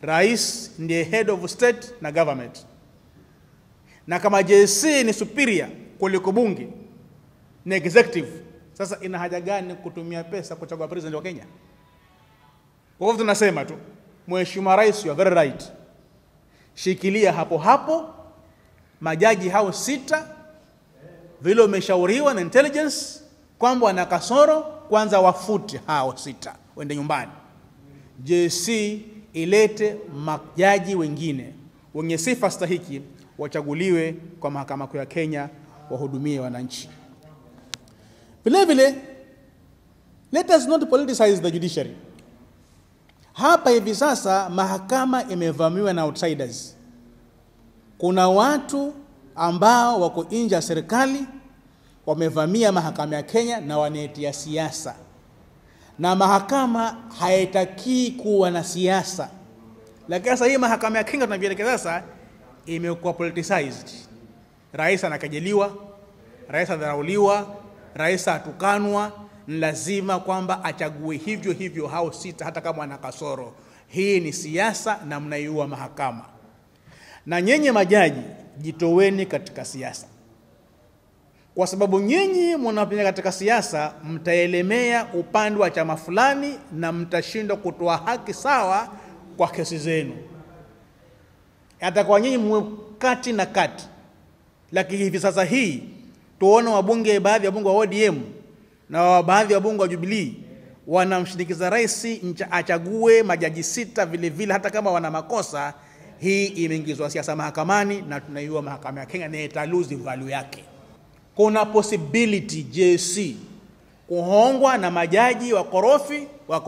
Rais ndiye head of state na government, na kama JSC ni superior kuliko bunge ni executive, sasa ina haja gani kutumia pesa kuchagua president wa Kenya? Kwa hivyo tunasema tu, Mheshimiwa Rais, you are very right, shikilia hapo hapo majaji hao 6 vile umeshauriwa na intelligence kwamba wana kasoro, kwanza wafute hao 6 waende nyumbani. JSC ilete majaji wengine wenye sifa stahiki wachaguliwe kwa mahakama kuu ya Kenya wahudumie wananchi. Vile vile, let us not politicize the judiciary. Hapa hivi sasa mahakama imevamiwa na outsiders. Kuna watu ambao wako nje ya serikali wamevamia mahakama ya Kenya na wanaetia siasa. Na mahakama haitaki kuwa na siasa. Lakini sasa hii mahakama ya Kenya tunavyoelekea sasa imekuwa politicized. Rais anakejeliwa, rais adharauliwa, rais atukanwa, ni lazima kwamba achague hivyo hivyo hao 6 hata kama ana kasoro. Hii ni siasa na mnaiua mahakama. Na nyinyi majaji jitoweni katika siasa. Kwa sababu nyinyi mnapenya katika siasa mtaelemea upande wa chama fulani na mtashindwa kutoa haki sawa kwa kesi zenu. Hata kwa nyinyi mwe kati na kati. Lakini hivi sasa hii tuone wabunge, baadhi ya wabunge wa ODM na baadhi ya wabunge wa Jubilee wanamshinikiza rais achague majaji 6 vile vile hata kama wana makosa. Hii imeingizwa siasa mahakamani na tunaiua mahakama ya Kenya na italuzi value yake. Kuna possibility JSC kuhongwa na majaji wakorofi wako